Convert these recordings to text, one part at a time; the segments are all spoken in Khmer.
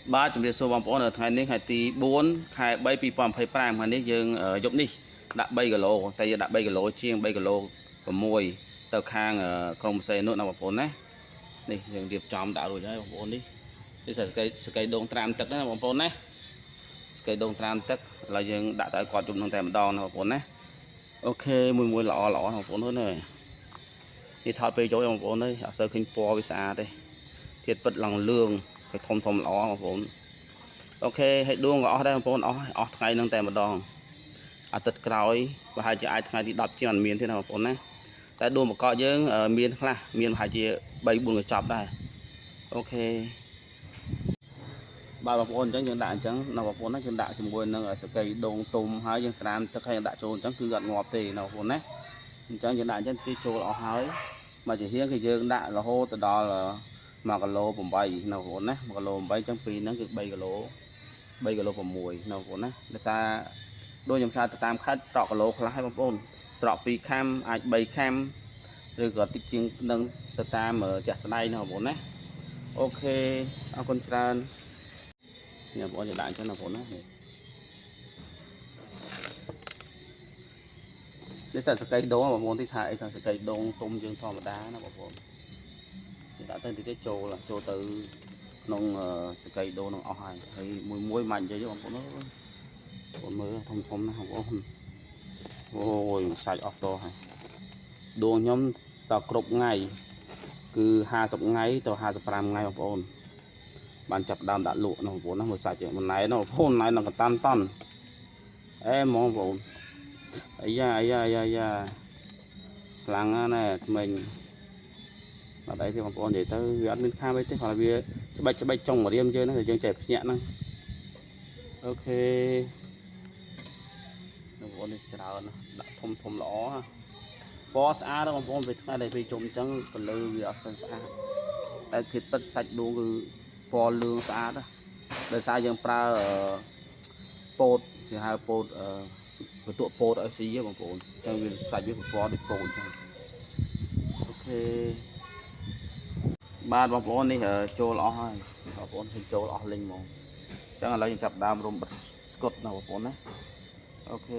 បាទជំរាបសួរបងប្អូននៅថ្ងៃនេះថ្ងៃទី4ខែ3 2025ថ្ងៃនេះយើងយប់នេះដាក់3គីឡូតែយើងដាក់3គីឡូជាង3គីឡូ6ទៅខាងក្រុងផ្សេងនោះណាបងប្អូនណានេះយើងរៀបចំដាក់រួចហើយបងប្អូននេះនេះសកីសកីដងត្រាំទឹកណាបងប្អូនណាសកីដងត្រាំទឹកឥឡូវយើងដាក់ទៅឲ្យគាត់យប់នឹងតែម្ដងណាបងប្អូនណាOK មួយមួយល្អល្អបងប្អូនអើយនេះថតពេលចូលបងប្អូនអើយអត់សូវឃើញពណ៌វាស្អាតទេធាតពិតឡើងលឿងហើយធំធំល្អបងប្អូន OK ហើយដួងក៏អស់ដែរបងប្អូនអស់ហើយអស់ថ្ងៃហ្នឹងតែម្ដងអាទិត្យក្រោយប្រហែលជាអាចថ្ងៃទី10ជាងអត់មានទេណាបងប្អូនណាតែដួងបកកយើងមានខ្លះមានប្រហែលជា3 4កញ្ចប់ដែរ OK បាទបងប្អូនអញ្ចឹងយើងដាក់អញ្ចឹងណាបងប្អូនណាយើងដាក់ជាមួយនឹងសកីដងទុំហើយយើងត្រាំទឹកហើយយើងដាក់ចូលអញ្ចឹងគឺអត់ងាប់ទេណាបងប្អូនណាអញ្ចឹងយើងដាក់អញ្ចឹងគឺចូលអស់ហើយមកជាហៀងគឺយើងដាក់រហូតទៅដល់1គីឡូ8ណាបងប្អូនណា1គីឡូ8អញ្ចឹងពីរហ្នឹងគឺ3គីឡូ3គីឡូ6ណាបងប្អូនណាដោយសារដូចខ្ញុំថាទៅតាមខេត្តស្រកគីឡូខ្លះហើយបងប្អូនស្រក2ខាំអាច3ខាំឬក៏តិចជាងនឹងទៅតាមចាក់ស្ដែងណាបងប្អូនណាOK អរគុណច្រើននេះបងប្អូនจะដាក់អញ្ចឹងណាបងប្អូនណានេះនេះសាសកៃដូងបងប្អូនទីថាអីថាសកៃដូងទុំយើងធម្មតាណាបងប្អូនគេដាក់ទៅតិចទៀតចូលចូលទៅក្នុងសកៃដូងនឹងអស់ហើយហើយមួយមួយមិននិយាយទេបងប្អូនអើយបងមើលធំធំណាស់បងប្អូនអូយសាច់អស់តហើយដួងខ្ញុំតគ្រប់ថ្ងៃគឺ50ថ្ងៃទៅ55ថ្ងៃបងប្អូនបានចាប់ដើមដាក់លក់ណាបងប្អូនណាមើលសាច់មិនណែណាបងប្អូនណែនឹងកតាន់តន់អេហ្មងបងប្អូនអាយ៉ាអាយ៉ាអាយ៉ាអាយ៉ាខ្លាំងណាស់ណែថ្មិញអត់អីទេបងប្អូននិយាយទៅវាអត់មានខាមអីទេគ្រាន់តែវាច្បាច់ច្បាច់ចុងម្រាមយើងហ្នឹងយើងចេះភ្ញាក់ហ្នឹង OK បងប្អូននេះច្រើនណាស់ដាក់ធំធំល្អណាពណ៌ស្អាតបងប្អូនពេលថ្ងៃដែលពេលជុំអញ្ចឹងពលឺវាអត់សូវស្អាតតែធាតុពិតសាច់ដួងគឺពណ៌លឿងស្អាតណាដោយសារយើងប្រើពោតគេហៅពោតអឺបន្ទក់ពោតឲ្យស៊ីបងប្អូនអញ្ចឹងវាសាច់វាពណ៌ដូចពោតអញ្ចឹង OK បាទបងប្អូននេះចូលអស់ហើយបងប្អូនឃើញចូលអស់លីងហ្មងអញ្ចឹងឥឡូវយើងចាប់ដើមរុំបិទស្កុតណាបងប្អូនណាOK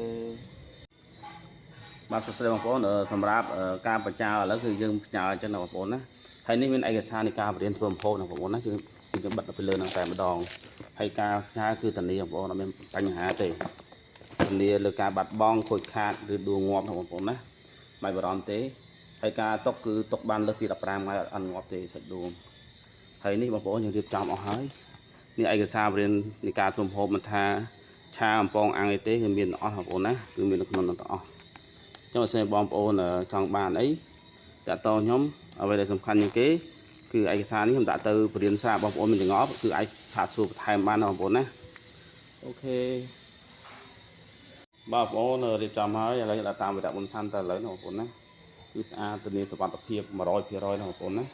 បាទសួស្តីបងប្អូនសម្រាប់ការបញ្ចើឥឡូវគឺយើងផ្ញើអញ្ចឹងណាបងប្អូនណាហើយនេះមានឯកសារនៃការបរៀនធ្វើម្ហូបណាបងប្អូនណាយើងយើងបិទទៅលើហ្នឹងតែម្ដងហើយការផ្ញើគឺធានាបងប្អូនអត់មានបញ្ហាទេធានាលើការបាត់បង់ខូចខាតឬដួលងាប់ណាបងប្អូនណាមិនបារម្ភទេហើយការຕົកគឺຕົកបានលើសពី15ថ្ងៃអត់ងាប់ទេសាច់ដួងហើយនេះបងប្អូនយើងរៀបចំអស់ហើយនេះឯកសារបរៀននៃការធ្វើម្ហូបមិនថាឆាអំពងអាំងអីទេគឺមានអស់បងប្អូនណាគឺមាននៅក្នុងនោះទាំងអស់ចង់ឲ្យបងប្អូនចង់បានអីតាក់តងខ្ញុំអ្វីដែលសំខាន់ជាងគេគឺឯកសារនេះខ្ញុំដាក់ទៅបរៀនសារបងប្អូនមានចងល់គឺអាចថាសួរបន្ថែមបានណាបងប្អូនណាOK បាទបងប្អូនរៀបចំហើយឥឡូវដាក់តាមវរៈបន្ថែមតែឥឡូវណាបងប្អូនណាគឺស្អាតធានាសុវត្ថិភាព100%ណាបងប្អូនណា